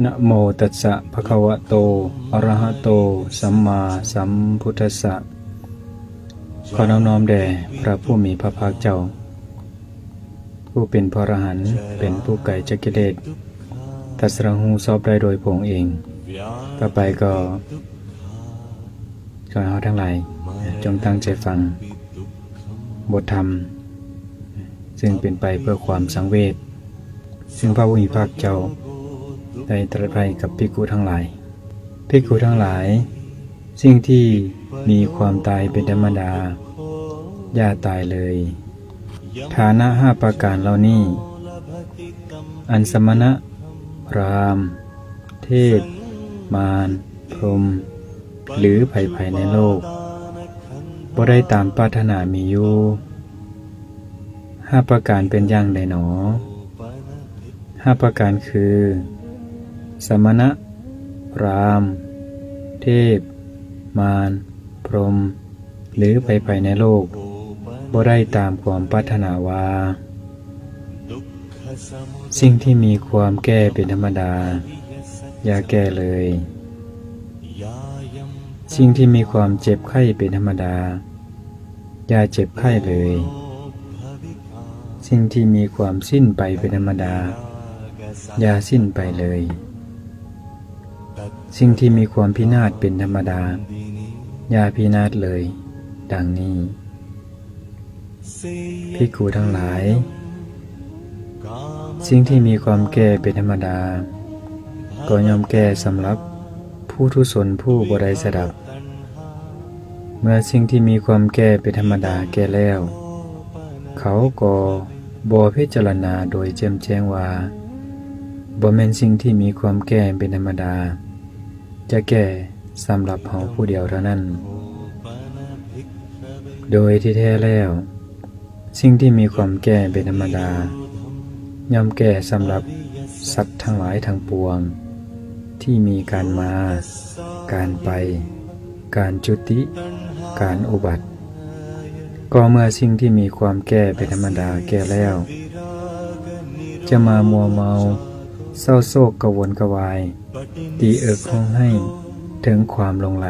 ນະໂມຕັດສະ ພະຄະວະໂຕ ອະຣະຫະໂຕ ສຳມາສຳພຸດທັດສະ. ຂໍນອບນ້ອມແດ່ພະຜູ້ມີພະພາກເຈົ້າ ຜູ້ເປັນພະອະຣະຫັນ, ເປັນຜູ້ໄກຈາກກິເລດ, ຕັດສະຮູ້ຊອບໄດ້ໂດຍພະອົງເອງ. ຕໍ່ໄປກໍ ຂໍໃຫ້ເຮົາທັງຫຼາຍຈົ່ງຕັ້ງໃຈຟັງບົດທຳ ຊຶ່ງເປັນໄປເພື່ອຄວາມສັງເວດ, ຊຶ່ງພະຜູ້ມີພະພາກເຈົ້າໄດ້ຕລັດໄວ້ກັບພິກຂຸທັງຫຼາຍ. ພິກຂຸທັງຫຼາຍ, ສິ່ງທີ່ມີຄວາມຕາຍເປັນທຳມະດາ, ຢ່າຕາຍເລີຍ. ຖານະຫ້າປະການເຫຼົ່ານີ້ ອັນສະມະນະ, ພຣາມ, ເທບ, ມານ, ພົມ ຫຼື ໃຜໆໃນໂລກ ບໍ່ໄດ້ຕາມປາດຖະໜາມີຢູ່. ຫ້າປະການເປັນຢ່າງໃດໜໍ? ຫ້າປະການຄື ສະມະນະ, ພຣາມ, ເທບ, ມານ, ພົມ ຫຼື ໃຜໆໃນໂລກ ບໍ່ໄດ້ຕາມຄວາມປາດຖະໜາວ່າ ສິ່ງທີ່ມີຄວາມແກ່ເປັນທຳມະດາ, ຢ່າແກ່ເລີຍ. ສິ່ງທີ່ມີຄວາມເຈັບໄຂ້ເປັນທຳມະດາ, ຢ່າເຈັບໄຂ້ເລີຍ. ສິ່ງທີ່ມີຄວາມສິ້ນໄປເປັນທຳມະດາ, ຢ່າສິ້ນໄປເລີຍ. ສິ່ງທີ່ມີຄວາມພິນາດເປັນທຳມະດາ, ຢ່າພິນາດເລີຍ. ດັ່ງນີ້. ພິກຂຸທັງຫຼາຍ, ສິ່ງທີ່ມີຄວາມແກ່ເປັນທຳມະດາ ກໍຍ່ອມແກ່ສຳລັບປຸຖຸຊົນຜູ້ບໍ່ໄດ້ສະດັບ. ເມື່ອສິ່ງທີ່ມີຄວາມແກ່ເປັນທຳມະດາແກ່ແລ້ວ, ເຂົາກໍບໍ່ພິຈາລະນາໂດຍແຈ່ມແຈ້ງວ່າ ບໍ່ແມ່ນສິ່ງທີ່ມີຄວາມແກ່ເປັນທຳມະດາ ຈະແກ່ສຳລັບເຮົາຜູ້ດຽວເທົ່ານັ້ນ. ໂດຍທີ່ແທ້ແລ້ວ, ສິ່ງທີ່ມີຄວາມແກ່ເປັນທຳມະດາ ຍ່ອມແກ່ສຳລັບສັດທັງຫຼາຍທັງປວງ ທີ່ມີການມາ, ການໄປ, ການຈຸຕິ, ການອຸບັດ. ກໍເມື່ອສິ່ງທີ່ມີຄວາມແກ່ເປັນທຳມະດາແກ່ແລ້ວ, ຈະມາມົວເມົາ, ເສົ້າໂສກກະວົນກະວາຍ, ຕີເອິກຮ້ອງໄຫ້ເຖິງຄວາມຫຼົງໄຫຼ,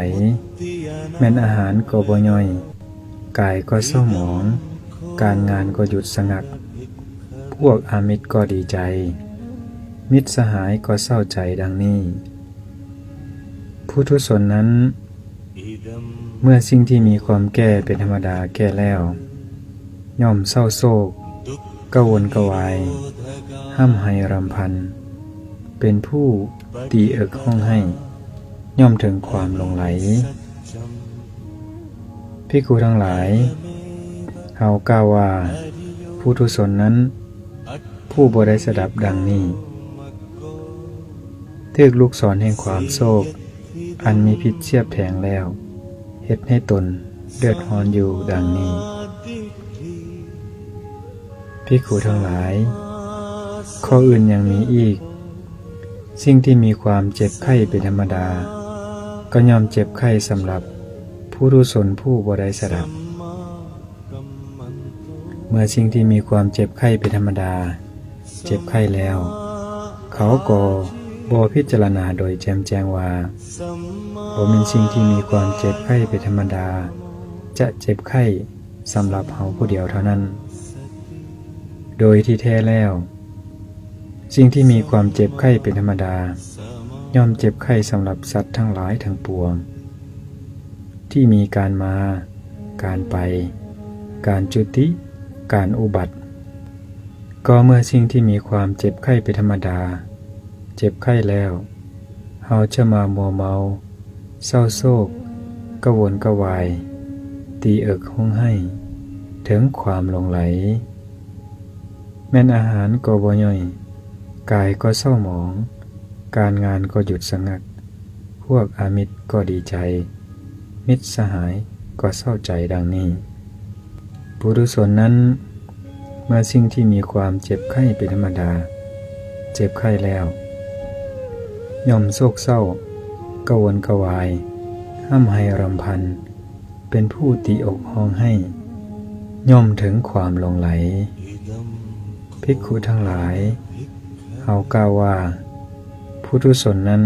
ແມ່ນອາຫານກໍບໍ່ຍ່ອຍ, ກາຍກໍເສົ້າໝອງ, ການງານກໍຢຸດສະຫງັກ, ພວກອາມິດກໍດີໃຈ, ມິດສະຫາຍກໍເສົ້າໃຈດັ່ງນີ້. ປຸຖຸຊົນນັ້ນ ເມື່ອສິ່ງທີ່ມີຄວາມແກ່ເປັນທຳມະດາແກ່ແລ້ວ, ຍ່ອມເສົ້າໂສກ, ກະວົນກະວາຍ, ຮ່ຳໄຫ້ລຳພັນ, ເປັນຜູ້ຕີເອິກຮ້ອງໄຫ້, ຍ່ອມເຖິງຄວາມຫຼົງໄຫຼ. ພິກຂຸທັງຫຼາຍ, ເຮົາກ່າວວ່າ ປຸຖຸຊົນນັ້ນ ຜູ້ບໍ່ໄດ້ສະດັບດັ່ງນີ້, ຖືກລູກສອນແຫ່ງຄວາມໂສກ ອັນມີພິດສຽບແທງແລ້ວ ເຮັດໃຫ້ຕົນເດືອດຮ້ອນຢູ່ດັ່ງນີ້. ພິກຂຸທັງຫຼາຍ, ຂໍ້ອື່ນຍັງມີອີກ, ສິ່ງທີ່ມີຄວາມເຈັບໄຂ້ເປັນທຳມະດາ ກໍຍ່ອມເຈັບໄຂ້ສຳລັບປຸຖຸຊົນຜູ້ບໍ່ໄດ້ສະດັບ. ເມື່ອສິ່ງທີ່ມີຄວາມເຈັບໄຂ້ເປັນທຳມະດາ ເຈັບໄຂ້ແລ້ວ, ເຂົາກໍບໍ່ພິຈາລະນາໂດຍແຈ່ມແຈ້ງວ່າ ບໍ່ແມ່ນສິ່ງທີ່ມີຄວາມເຈັບໄຂ້ເປັນທຳມະດາ ຈະເຈັບໄຂ້ສຳລັບເຮົາຜູ້ດຽວເທົ່ານັ້ນ. ໂດຍທີ່ແທ້ແລ້ວ, ສິ່ງທີ່ມີຄວາມເຈັບໄຂ້ເປັນທຳມະດາ ຍ່ອມເຈັບໄຂ້ສຳລັບສັດທັງຫຼາຍທັງປວງ ທີ່ມີການມາ, ການໄປ, ການຈຸຕິ, ການອຸບັດ. ກໍເມື່ອສິ່ງທີ່ມີຄວາມເຈັບໄຂ້ເປັນທຳມະດາ ເຈັບໄຂ້ແລ້ວ, ເຮົາຈະມາມົວເມົາ, ເສົ້າໂສກ, ກະວົນກະວາຍ, ຕີເອິກຮ້ອງໄຫ້, ເຖິງຄວາມຫຼົງໄຫຼ. ແມ່ນອາຫານກໍບໍ່ຍ່ອຍ, ກາຍກໍເສົ້າໝອງ, ການງານກໍຢຸດສະຫງັກ, ພວກອາມິດກໍດີໃຈ, ມິດສະຫາຍກໍເສົ້າໃຈດັ່ງນີ້. ປຸຖຸຊົນນັ້ນ, ເມື່ອສິ່ງທີ່ມີຄວາມເຈັບໄຂ້ເປັນທຳມະດາ ເຈັບໄຂ້ແລ້ວ, ຍ່ອມໂສກເສົ້າ, ກະວົນກະວາຍ, ຮ່ຳໄຫ້ລຳພັນ, ເປັນຜູ້ຕີອົກຮ້ອງໄຫ້, ຍ່ອມເຖິງຄວາມຫຼົງໄຫຼ. ພິກຂຸທັງຫຼາຍ, ເຮົາກ່າວວ່າ, ພ ຜູ້ທຸຊົນນັ້ນ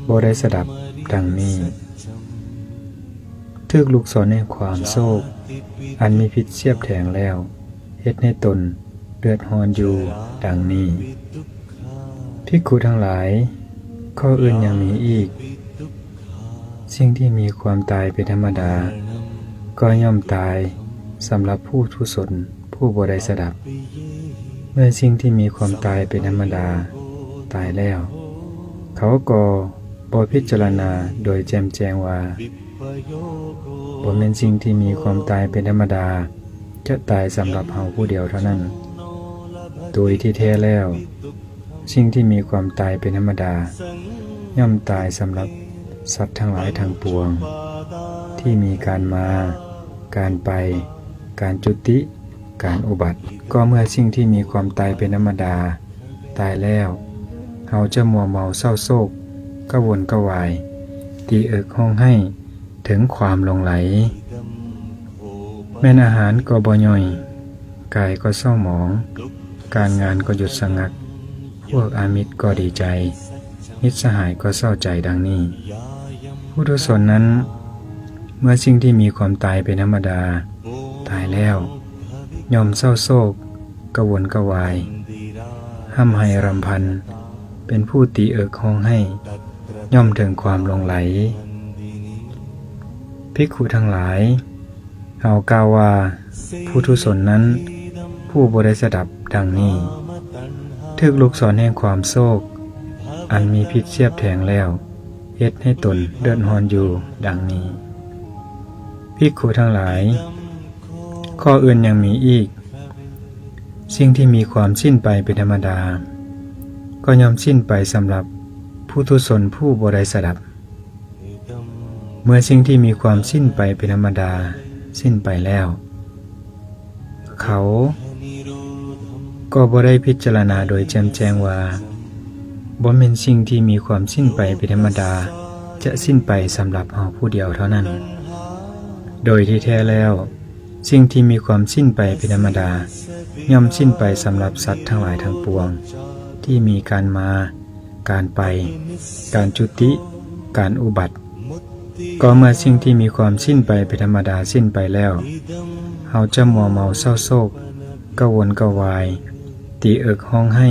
ບໍ່ໄດ້ສະດັບດັ່ງນີ້. ຖືກລູກສອນແຫ່ງຄວາມໂສກອັນມີພິດສຽບແທງແລ້ວ ເຮັດໃຫ້ຕົນເດືອດຮ້ອນຢູ່ດັ່ງນີ້. ພິກຂຸທັງຫຼາຍ, ຂໍ້ອື່ນຍັງມີອີກ. ສິ່ງທີ່ມີຄວາມຕາຍເປັນທຳມະດາ ກໍຍ່ອມຕາຍສຳລັບຜູ້ທຸຊົນຜູ້ບໍ່ໄດ້ສະດັບ. ເມື່ອສິ່ງທີ່ມີຄວາມຕາຍເປັນທຳມະດາຕາຍແລ້ວ, ເຂົາກໍບໍ່ພິຈາລະນາໂດຍແຈ່ມແຈ້ງວ່າ ບໍ່ແມ່ນສິ່ງທີ່ມີຄວາມຕາຍເປັນທຳມະດາຈະຕາຍສຳລັບເຮົາຜູ້ດຽວເທົ່ານັ້ນ. ໂດຍທີ່ແທ້ແລ້ວ, ສິ່ງທີ່ມີຄວາມຕາຍເປັນທຳມະດາ ຍ່ອມຕາຍສຳລັບສັດທັງຫຼາຍທັງປວງ ທີ່ມີການມາ, ການໄປ, ການຈຸຕິ, ການອຸບັດ. ກໍເມື່ອສິ່ງທີ່ມີຄວາມຕາຍເປັນທຳມະດາຕາຍແລ້ວ, ເຮົາຈະມົວເມົາເສົ້າໂສກ, ກະວົນກະວາຍ, ຕີເອິກຮ້ອງໄຫ້ເຖິງຄວາມຫຼົງໄຫຼ. ແມ່ນອາຫານກໍບໍ່ຍ່ອຍ, ກາຍກໍເສົ້າໝອງ, ການງານກໍຢຸດສະງັກ, ພວກອາມິດກໍດີໃຈ, ມິດສະຫາຍກໍເສົ້າໃຈດັ່ງນີ້. ຜູ້ທຸຊົນນັ້ນ, ເມື່ອສິ່ງທີ່ມີຄວາມຕາຍເປັນທຳມະດາຕາຍແລ້ວ, ຍ່ອມເສົ້າໂສກ, ກະວົນກະວາຍ, ຮ່ຳໄຫ້ຣຳພັນ, ເປັນຜູ້ຕີເອິກຮ້ອງໄຫ້, ຍ່ອມເຖິງຄວາມຫຼົງໄຫຼ. ພິກຂຸທັງຫຼາຍ, ເຮົາກ່າວວ່າ ຜູ້ທຸຊົນນັ້ນ ຜູ້ບໍ່ໄດ້ສະດັບດັ່ງນີ້, ຖືກລູກສອນແຫ່ງຄວາມໂສກອັນມີພິດສຽບແທງແລ້ວ ເຮັດໃຫ້ຕົນເດືອດຮ້ອນຢູ່ດັ່ງນີ້. ພິກຂຸທັງຫຼາຍ, ຂໍ້ອື່ນຍັງມີອີກ. ສິ່ງທີ່ມີຄວາມສິ້ນໄປເປັນທຳມະດາ ກໍຍ່ອມສິ້ນໄປສຳລັບຜູ້ທຸຊົນຜູ້ບໍ່ໄດ້ສະດັບ. ເມື່ອສິ່ງທີ່ມີຄວາມສິ້ນໄປເປັນທຳມະດາສິ້ນໄປແລ້ວ, ເຂົາກໍບໍ່ໄດ້ພິຈາລະນາໂດຍແຈ່ມແຈ້ງວ່າ ບໍ່ແມ່ນສິ່ງທີ່ມີຄວາມສິ້ນໄປເປັນທຳມະດາຈະສິ້ນໄປສຳລັບເຮົາຜູ້ດຽວເທົ່ານັ້ນ. ໂດຍທີ່ແທ້ແລ້ວ, ສິ່ງທີ່ມີຄວາມສິ້ນໄປເປັນທຳມະດາ ຍ່ອມສິ້ນໄປສຳລັບສັດທັງຫຼາຍທັງປວງ ທີ່ມີການມາ, ການໄປ, ການຈຸຕິ, ການອຸບັດ. ກໍເມື່ອສິ່ງທີ່ມີຄວາມສິ້ນໄປເປັນທຳມະດາສິ້ນໄປແລ້ວ, ເຮົາຈະມົວເມົາເສົ້າໂສກ, ກະວົນກະວາຍ, ຕີເອິກຮ້ອງໄຫ້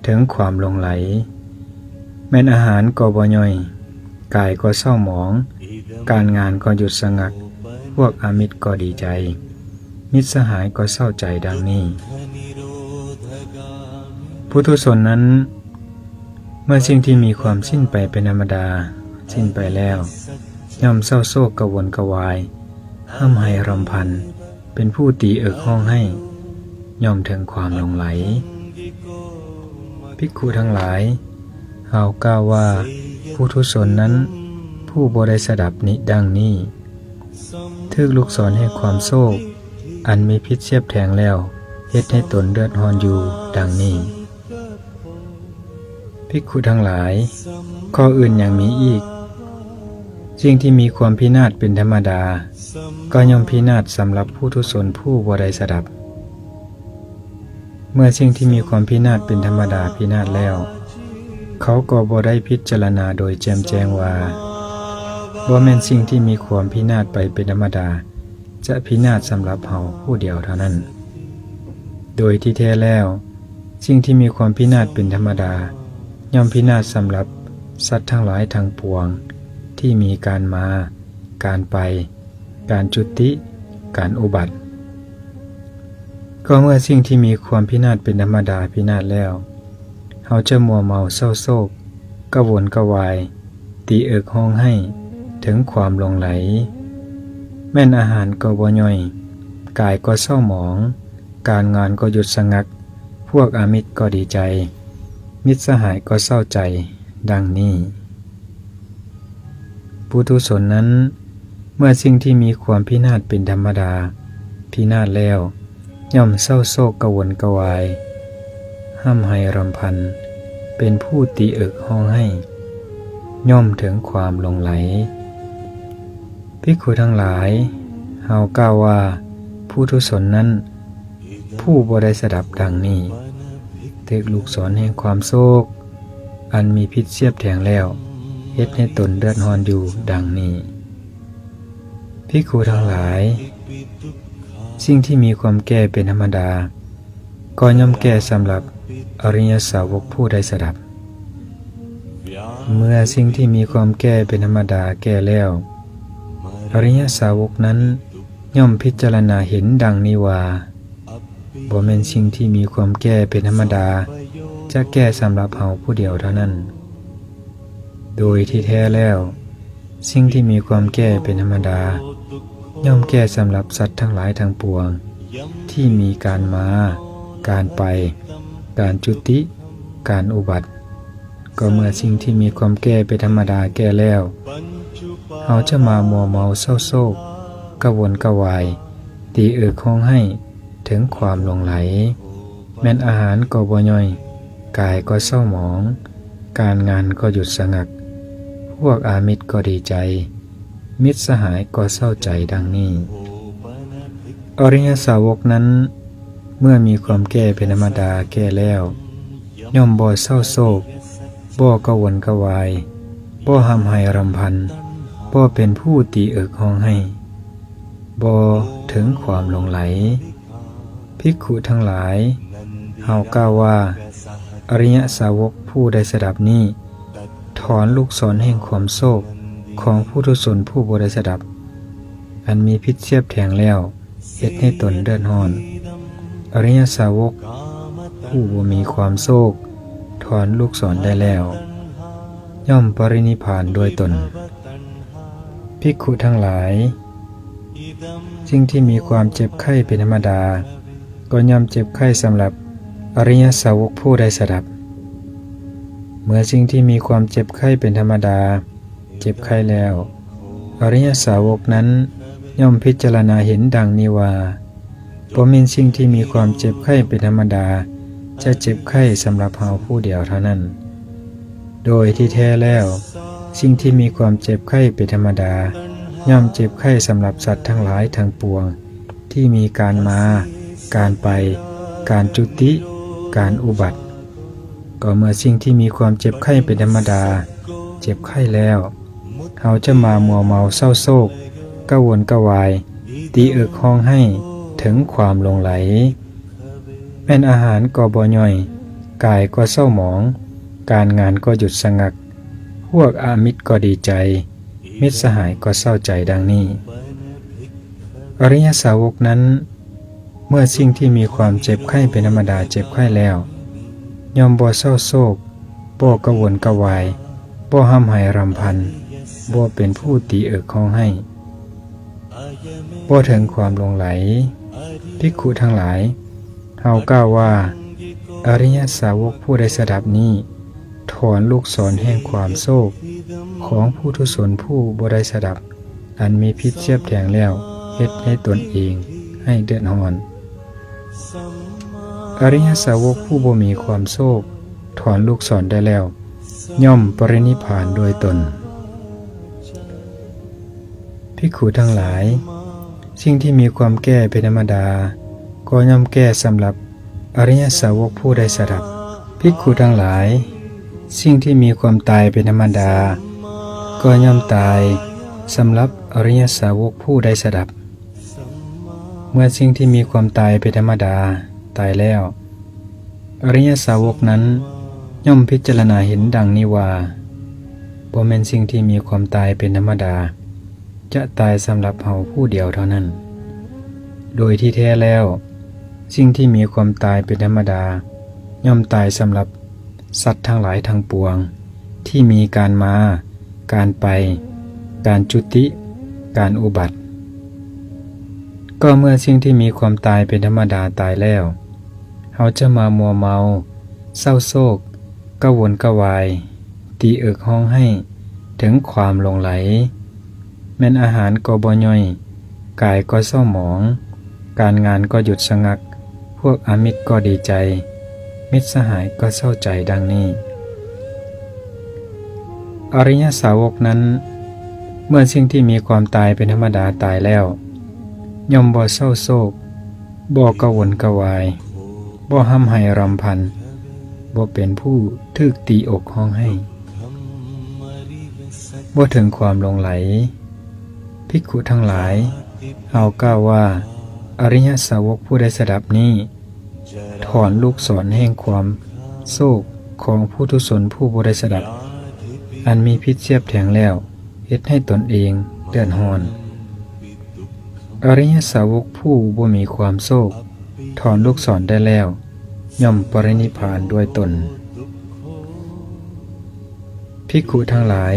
ເຖິງຄວາມຫຼົງໄຫຼ. ແມ່ນອາຫານກໍບໍ່ຍ່ອຍ, ກາຍກໍເສົ້າໝອງ, ການງານກໍຢຸດສະງັກ, ພວກອາມິດກໍດີໃຈ, ມິດສະຫາຍກໍເສົ້າໃຈດັ່ງນີ້. ປຸຖຸຊົນນັ້ນ, ເມື່ອສິ່ງທີ່ມີຄວາມສິ້ນໄປເປັນທຳມະດາສິ້ນໄປແລ້ວ, ຍ່ອມເສົ້າໂສກກະວົນກະວາຍ, ຮ່ຳໄຫ້ຣຳພັນ, ເປັນຜູ້ຕີເອິກຮ້ອງໄຫ້, ຍ່ອມເຖິງຄວາມຫຼົງໄຫຼ. ພິກຂຸທັງຫຼາຍ, ເຮົາກ່າວວ່າ ປຸຖຸຊົນນັ້ນ ຜູ້ບໍ່ໄດ້ສະດັບນີ້ ດັ່ງນີ້, ຖືກລູກສອນແຫ່ງຄວາມໂສກ ອັນມີພິດສຽບແທງແລ້ວ ເຮັດໃຫ້ຕົນເດືອດຮ້ອນຢູ່ ດັ່ງນີ້. ພິກຂຸທັງຫຼາຍ, ຂໍ້ອື່ນຍັງມີອີກ. ສິ່ງທີ່ມີຄວາມພິນາດເປັນທຳມະດາ ກໍຍ່ອມພິນາດສຳລັບປຸຖຸຊົນຜູ້ບໍ່ໄດ້ສະດັບ. ເມື່ອສິ່ງທີ່ມີຄວາມພິນາດເປັນທຳມະດາພິນາດແລ້ວ, ເຂົາກໍບໍ່ໄດ້ພິຈາລະນາໂດຍແຈ່ມແຈ້ງວ່າ ບໍ່ແມ່ນສິ່ງທີ່ມີຄວາມພິນາດໄປເປັນທຳມະດາ ຈະພິນາດສຳລັບເຮົາຜູ້ດຽວເທົ່ານັ້ນ. ໂດຍທີ່ແທ້ແລ້ວ, ສິ່ງທີ່ມີຄວາມພິນາດເປັນທຳມະດາ ຍ່ອມພິນາດສຳລັບສັດທັງຫຼາຍທັງປວງ ທີ່ມີການມາ, ການໄປ, ການຈຸຕິ, ການອຸບັດ. ກໍເມື່ອສິ່ງທີ່ມີຄວາມພິນາດເປັນທຳມະດາພິນາດແລ້ວ, ເຮົາຈະມົວເມົາເສົ້າໂສກ, ກະວົນກະວາຍ, ຕີເອິກຮ້ອງໄຫ້ເຖິງຄວາມຫຼົງໄຫຼ. ແມ່ນອາຫານກໍບໍ່ຍ່ອຍ, ກາຍກໍເສົ້າໝອງ, ການງານກໍຢຸດສະງັກ, ພວກອາມິດກໍດີໃຈ, ມິດສະຫາຍກໍເສົ້າໃຈ, ດັ່ງນີ້. ປຸຖຸຊົນນັ້ນ, ເມື່ອສິ່ງທີ່ມີຄວາມພິນາດເປັນທຳມະດາພິນາດແລ້ວ, ຍ່ອມເສົ້າໂສກກະວົນກະວາຍ, ຮ່ຳໄຫ້ຣຳພັນ, ເປັນຜູ້ຕີເອິກຮ້ອງໄຫ້, ຍ່ອມເຖິງຄວາມຫຼົງໄຫຼ. ພິກຂຸທັງຫຼາຍ, ເຮົາກ່າວວ່າ ປຸຖຸຊົນນັ້ນ ຜູ້ບໍ່ໄດ້ສະດັບດັ່ງນີ້, ຖືກລູກສອນແຫ່ງຄວາມໂສກ ອັນມີພິດສຽບແທງແລ້ວ ເຮັດໃຫ້ຕົນເດືອດຮ້ອນຢູ່ດັ່ງນີ້. ພິກຂຸທັງຫຼາຍ, ສິ່ງທີ່ມີຄວາມແກ່ເປັນທຳມະດາ ກໍຍ່ອມແກ່ສຳລັບອະລິຍະສາວົກຜູ້ໄດ້ສະດັບ. ເມື່ອສິ່ງທີ່ມີຄວາມແກ່ເປັນທຳມະດາແກ່ແລ້ວ, ອະລິຍະສາວົກນັ້ນຍ່ອມພິຈາລະນາເຫັນດັ່ງນີ້ວ່າ, ບໍ່ແມ່ນສິ່ງທີ່ມີຄວາມແກ່ເປັນທຳມະດາຈະແກ່ສຳລັບເຮົາຜູ້ດຽວເທົ່ານັ້ນ. ໂດຍທີ່ແທ້ແລ້ວ, ສິ່ງທີ່ມີຄວາມແກ່ເປັນທຳມະດາ ຍ່ອມແກ່ສຳລັບສັດທັງຫຼາຍທັງປວງ ທີ່ມີການມາ, ການໄປ, ການຈຸຕິ, ການອຸບັດ. ກໍເມື່ອສິ່ງທີ່ມີຄວາມແກ່ເປັນທຳມະດາແກ່ແລ້ວ, ເຮົາຈະມາມົວເມົາເສົ້າໂສກ, ກະວົນກະວາຍ, ຕີເອິກຮ້ອງໄຫ້ເຖິງຄວາມຫຼົງໄຫຼ. ແມ່ນອາຫານກໍບໍ່ຍ່ອຍ, ກາຍກໍເສົ້າໝອງ, ການງານກໍຢຸດສະງັກ, ພວກອາມິດກໍດີໃຈ, ມິດສະຫາຍກໍເສົ້າໃຈດັ່ງນີ້. ອະລິຍະສາວົກນັ້ນ ເມື່ອມີຄວາມແກ່ເປັນທຳມະດາແກ່ແລ້ວ, ຍ່ອມບໍ່ເສົ້າໂສກ, ບໍ່ກະວົນກະວາຍ, ບໍ່ຮ່ຳໄຫ້ຣຳພັນ, ບໍ່ເປັນຜູ້ຕີເອິກຮ້ອງໄຫ້, ບໍ່ເຖິງຄວາມຫຼົງໄຫຼ. ພິກຂຸທັງຫຼາຍ, ເຮົາກ່າວວ່າ ອະລິຍະສາວົກຜູ້ໄດ້ສະດັບນີ້ ຖອນລູກສອນແຫ່ງຄວາມໂສກຂອງປຸຖຸຊົນຜູ້ບໍ່ໄດ້ສະດັບ ອັນມີພິດສຽບແທງແລ້ວ ເຮັດໃຫ້ຕົນເດືອດຮ້ອນ. ອະລິຍະສາວົກຜູ້ບໍ່ມີຄວາມໂສກ ຖອນລູກສອນໄດ້ແລ້ວ ຍ່ອມປະລິນິບພານດ້ວຍຕົນ. ພິກຂຸທັງຫຼາຍ, ສິ່ງທີ່ມີຄວາມເຈັບໄຂ້ເປັນທຳມະດາ ກໍຍ່ອມເຈັບໄຂ້ສຳລັບອະລິຍະສາວົກຜູ້ໄດ້ສະດັບ. ເມື່ອສິ່ງທີ່ມີຄວາມເຈັບໄຂ້ເປັນທຳມະດາ ເຈັບໄຂ້ແລ້ວ, ອະລິຍະສາວົກນັ້ນຍ່ອມພິຈາລະນາເຫັນດັ່ງນີ້ວ່າ, ບໍ່ແມ່ນສິ່ງທີ່ມີຄວາມເຈັບໄຂ້ເປັນທຳມະດາ ຈະເຈັບໄຂ້ສຳລັບເຮົາຜູ້ດຽວເທົ່ານັ້ນ. ໂດຍທີ່ແທ້ແລ້ວ, ສິ່ງທີ່ມີຄວາມເຈັບໄຂ້ເປັນທຳມະດາ ຍ່ອມເຈັບໄຂ້ສຳລັບສັດທັງຫຼາຍທັງປວງ ທີ່ມີການມາ, ການໄປ, ການຈຸຕິ, ການອຸບັດ. ກໍເມື່ອສິ່ງທີ່ມີຄວາມເຈັບໄຂ້ເປັນທຳມະດາ ເຈັບໄຂ້ແລ້ວ, ເຮົາຈະມາມົວເມົາເສົ້າໂສກ, ກະວົນກະວາຍ, ຕີເອິກຮ້ອງໄຫ້ເຖິງຄວາມຫຼົງໄຫຼ. ແມ່ນອາຫານກໍບໍ່ຍ່ອຍ, ກາຍກໍເສົ້າໝອງ, ການງານກໍຢຸດສະງັກ, ພວກອາມິດກໍດີໃຈ, ມິດສະຫາຍກໍເສົ້າໃຈດັ່ງນີ້. ອະລິຍະສາວົກນັ້ນ ເມື່ອສິ່ງທີ່ມີຄວາມເຈັບໄຂ້ເປັນທຳມະດາເຈັບໄຂ້ແລ້ວ, ຍ່ອມບໍ່ເສົ້າໂສກ, ບໍ່ກະວົນກະວາຍ, ບໍ່ຮ່ຳໄຫ້ຣຳພັນ, ບໍ່ເປັນຜູ້ຕີເອິກຮ້ອງໄຫ້, ບໍ່ເຖິງຄວາມຫຼົງໄຫຼ. ພິກຂຸທັງຫຼາຍ, ເຮົາກ່າວວ່າ ອະລິຍະສາວົກຜູ້ໄດ້ສະດັບນີ້ ຖອນລູກສອນແຫ່ງຄວາມໂສກຂອງປຸຖຸຊົນຜູ້ບໍ່ໄດ້ສະດັບ ອັນມີພິດສຽບແທງແລ້ວ ເຮັດໃຫ້ຕົນເອງໃຫ້ເດືອດຮ້ອນ. ອະລິຍະສາວົກຜູ້ບໍ່ມີຄວາມໂສກ ຖອນລູກສອນໄດ້ແລ້ວ ຍ່ອມປະລິນິບພານດ້ວຍຕົນ. ພິກຂຸທັງຫຼາຍ, ສິ່ງທີ່ມີຄວາມແກ່ເປັນທຳມະດາ ກໍຍ່ອມແກ່ສຳລັບອະລິຍະສາວົກຜູ້ໄດ້ສະດັບ. ພິກຂຸທັງຫຼາຍ, ສິ່ງທີ່ມີຄວາມຕາຍເປັນທຳມະດາ ກໍຍ່ອມຕາຍສຳລັບອະລິຍະສາວົກຜູ້ໄດ້ສະດັບ. ເມື່ອສິ່ງທີ່ມີຄວາມຕາຍເປັນທຳມະດາຕາຍແລ້ວ, ອະລິຍະສາວົກນັ້ນຍ່ອມພິຈາລະນາເຫັນດັ່ງນີ້ວ່າ, ບໍ່ແມ່ນສິ່ງທີ່ມີຄວາມຕາຍເປັນທຳມະດາ ຈະຕາຍສຳລັບເຮົາຜູ້ດຽວເທົ່ານັ້ນ. ໂດຍທີ່ແທ້ແລ້ວ, ສິ່ງທີ່ມີຄວາມຕາຍເປັນທຳມະດາ ຍ່ອມຕາຍສຳລັບສັດທັງຫຼາຍທັງປວງ ທີ່ມີການມາ, ການໄປ, ການຈຸຕິ, ການອຸບັດ. ກໍເມື່ອສິ່ງທີ່ມີຄວາມຕາຍເປັນທຳມະດາຕາຍແລ້ວ, ເຮົາຈະມາມົວເມົາ, ເສົ້າໂສກ, ກະວົນກະວາຍ, ຕີເອິກຮ້ອງໄຫ້ເຖິງຄວາມຫຼົງໄຫຼ. ແມ່ນອາຫານກໍບໍ່ຍ່ອຍ, ກາຍກໍເສົ້າໝອງ, ການງານກໍຢຸດສະງັກ, ພວກອາມິດກໍດີໃຈ, ມິດສະຫາຍກໍເສົ້າໃຈດັ່ງນີ້. ອະລິຍະສາວົກນັ້ນ, ເມື່ອສິ່ງທີ່ມີຄວາມຕາຍເປັນທຳມະດາຕາຍແລ້ວ, ຍ່ອມບໍ່ເສົ້າໂສກ, ບໍ່ກະວົນກະວາຍ, ບໍ່ຮ່ຳໄຫ້ຣຳພັນ, ບໍ່ເປັນຜູ້ຖືກຕີອົກຮ້ອງໄຫ້, ບໍ່ເຖິງຄວາມຫຼົງໄຫຼ. ພິກຂຸທັງຫຼາຍ, ເຮົາກ່າວວ່າ ອະລິຍະສາວົກຜູ້ໄດ້ສະດັບນີ້ ຖອນລູກສອນແຫ່ງຄວາມໂສກຂອງປຸຖຸຊົນຜູ້ບໍ່ໄດ້ສະດັບ ອັນມີພິດສຽບແທງແລ້ວ ເຮັດໃຫ້ຕົນເອງເດືອດຮ້ອນ. ອະລິຍະສາວົກຜູ້ບໍ່ມີຄວາມໂສກ ຖອນລູກສອນໄດ້ແລ້ວ ຍ່ອມປະລິນິບພານດ້ວຍຕົນ. ພິກຂຸທັງຫຼາຍ,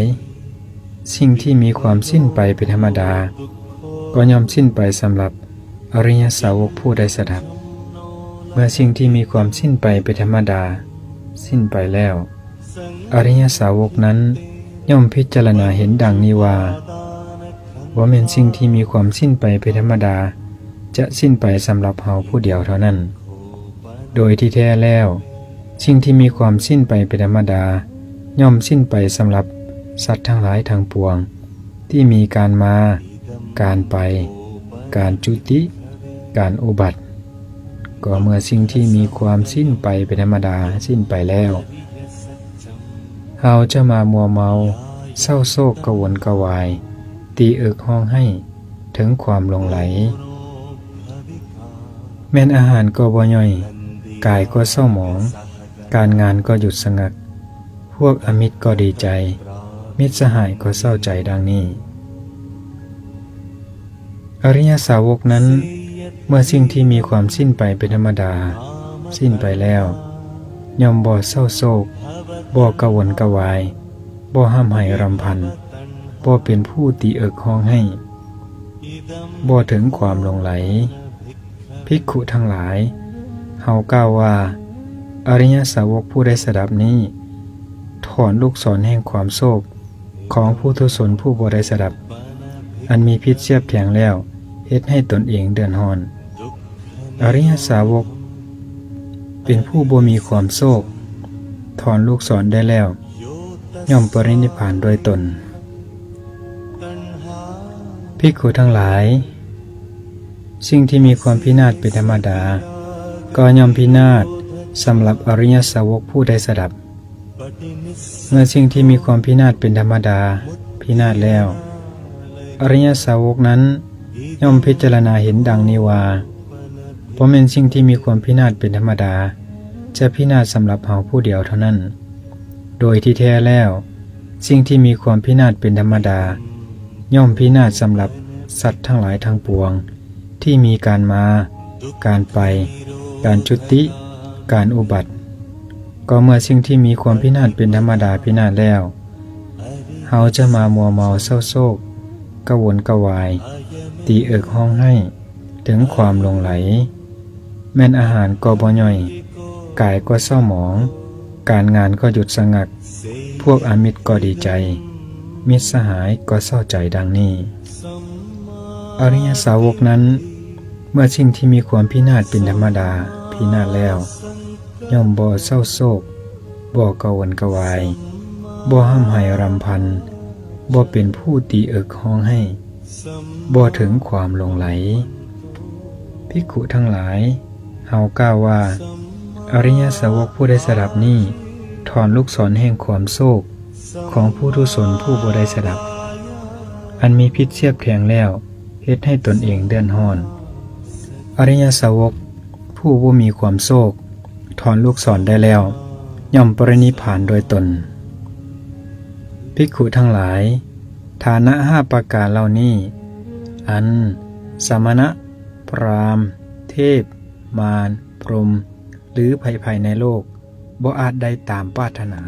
ສິ່ງທີ່ມີຄວາມສິ້ນໄປເປັນທຳມະດາ ກໍຍ່ອມສິ້ນໄປສຳລັບອະລິຍະສາວົກຜູ້ໄດ້ສະດັບ. ເມື່ອສິ່ງທີ່ມີຄວາມສິ້ນໄປເປັນທຳມະດາສິ້ນໄປແລ້ວ, ອະລິຍະສາວົກນັ້ນຍ່ອມພິຈາລະນາເຫັນດັ່ງນີ້ວ່າ ບໍ່ແມ່ນສິ່ງທີ່ມີຄວາມສິ້ນໄປເປັນທຳມະດາຈະສິ້ນໄປສຳລັບເຮົາຜູ້ດຽວເທົ່ານັ້ນ. ໂດຍທີ່ແທ້ແລ້ວ, ສິ່ງທີ່ມີຄວາມສິ້ນໄປເປັນທຳມະດາ ຍ່ອມສິ້ນໄປສຳລັບສັດທັງຫຼາຍທັງປວງ ທີ່ມີການມາ, ການໄປ, ການຈຸຕິ, ການອຸບັດ. ກໍເມື່ອສິ່ງທີ່ມີຄວາມສິ້ນໄປເປັນທຳມະດາສິ້ນໄປແລ້ວ, ເຮົາຈະມາມົວເມົາ, ເສົ້າໂສກ, ກະວົນກະວາຍ, ຕີເອິກຮ້ອງໄຫ້ເຖິງຄວາມຫຼົງໄຫຼ. ແມ່ນອາຫານກໍບໍ່ຍ່ອຍ, ກາຍກໍເສົ້າໝອງ, ການງານກໍຢຸດສະງັກ, ພວກອະມິດກໍດີໃຈ, ມິດສະຫາຍກໍເສົ້າໃຈດັ່ງນີ້. ອະລິຍະສາວົກນັ້ນ, ເມື່ອສິ່ງທີ່ມີຄວາມສິ້ນໄປເປັນທຳມະດາສິ້ນໄປແລ້ວ, ຍ່ອມບໍ່ເສົ້າໂສກ, ບໍ່ກະວົນກະວາຍ, ບໍ່ຮ່ຳໄຫ້ຣຳພັນ, ບໍ່ເປັນຜູ້ຕີເອິກຮ້ອງໄຫ້, ບໍ່ເຖິງຄວາມຫຼົງໄຫຼ. ພິກຂຸທັງຫຼາຍ, ເຮົາກ່າວວ່າ ອະລິຍະສາວົກຜູ້ໄດ້ສະດັບນີ້ ຖອນລູກສອນແຫ່ງຄວາມໂສກຂອງປຸຖຸຊົນຜູ້ບໍ່ໄດ້ສະດັບ ອັນມີພິດສຽບແທງແລ້ວ ເຮັດໃຫ້ຕົນເອງເດືອດຮ້ອນ. ອະລິຍະສາວົກເປັນຜູ້ບໍ່ມີຄວາມໂສກ, ຖອນລູກສອນໄດ້ແລ້ວ, ຍ່ອມປະລິນິບພານດ້ວຍຕົນ. ພິກຂຸທັງຫຼາຍ, ສິ່ງທີ່ມີຄວາມພິນາດເປັນທຳມະດາ ກໍຍ່ອມພິນາດສຳລັບອະລິຍະສາວົກຜູ້ໄດ້ສະດັບ. ເມື່ອສິ່ງທີ່ມີຄວາມພິນາດເປັນທຳມະດາພິນາດແລ້ວ, ອະລິຍະສາວົກນັ້ນຍ່ອມພິຈາລະນາເຫັນດັ່ງນີ້ວ່າ ບໍ່ແມ່ນສິ່ງທີ່ມີຄວາມພິນາດເປັນທຳມະດາຈະພິນາດສຳລັບເຮົາຜູ້ດຽວເທົ່ານັ້ນ. ໂດຍທີ່ແທ້ແລ້ວ, ສິ່ງທີ່ມີຄວາມພິນາດເປັນທຳມະດາ ຍ່ອມພິນາດສຳລັບສັດທັງຫຼາຍທັງປວງ ທີ່ມີການມາ, ການໄປ, ການຈຸຕິ, ການອຸບັດ. ກໍເມື່ອສິ່ງທີ່ມີຄວາມພິນາດເປັນທຳມະດາພິນາດແລ້ວ, ເຮົາຈະມາມົວເມົາເສົ້າໂສກ, ກະວົນກະວາຍ, ຕີເອິກຮ້ອງໄຫ້ເຖິງຄວາມຫຼົງໄຫຼ. ແມ່ນອາຫານກໍບໍ່ຍ່ອຍ, ກາຍກໍເສົ້າໝອງ, ການງານກໍຢຸດສະງັກ, ພວກອາມິດກໍດີໃຈ, ມິດສະຫາຍກໍເສົ້າໃຈດັ່ງນີ້. ອະລິຍະສາວົກນັ້ນ, ເມື່ອສິ່ງທີ່ມີຄວາມພິນາດເປັນທຳມະດາພິນາດແລ້ວ, ຍ່ອມບໍ່ເສົ້າໂສກ, ບໍ່ກະວົນກະວາຍ, ບໍ່ຮ່ຳໄຫ້ຣຳພັນ, ບໍ່ເປັນຜູ້ຕີເອິກຮ້ອງໄຫ້, ບໍ່ເຖິງຄວາມຫຼົງໄຫຼ. ພິກຂຸທັງຫຼາຍ, ເຮົາກ່າວວ່າ ອະລິຍະສາວົກຜູ້ໄດ້ສະດັບນີ້ ຖອນລູກສອນແຫ່ງຄວາມໂສກຂອງປຸຖຸຊົນຜູ້ບໍ່ໄດ້ສະດັບ ອັນມີພິດສຽບແທງແລ້ວ ເຮັດໃຫ້ຕົນເອງເດືອດຮ້ອນ. ອະລິຍະສາວົກຜູ້ບໍ່ມີຄວາມໂສກ ຖອນລູກສອນໄດ້ແລ້ວ ຍ່ອມປະລິນິບພານດ້ວຍຕົນ. ພິກຂຸທັງຫຼາຍ, ຖານະຫ້າປະການເຫຼົ່ານີ້ ອັນສະມະນະ, ພຣາມ, ເທບ, ມານ, ພົມ ຫຼື ໃຜໆໃນໂລກ ບໍ່ອາດໄດ້ຕາມປາດຖະໜາ.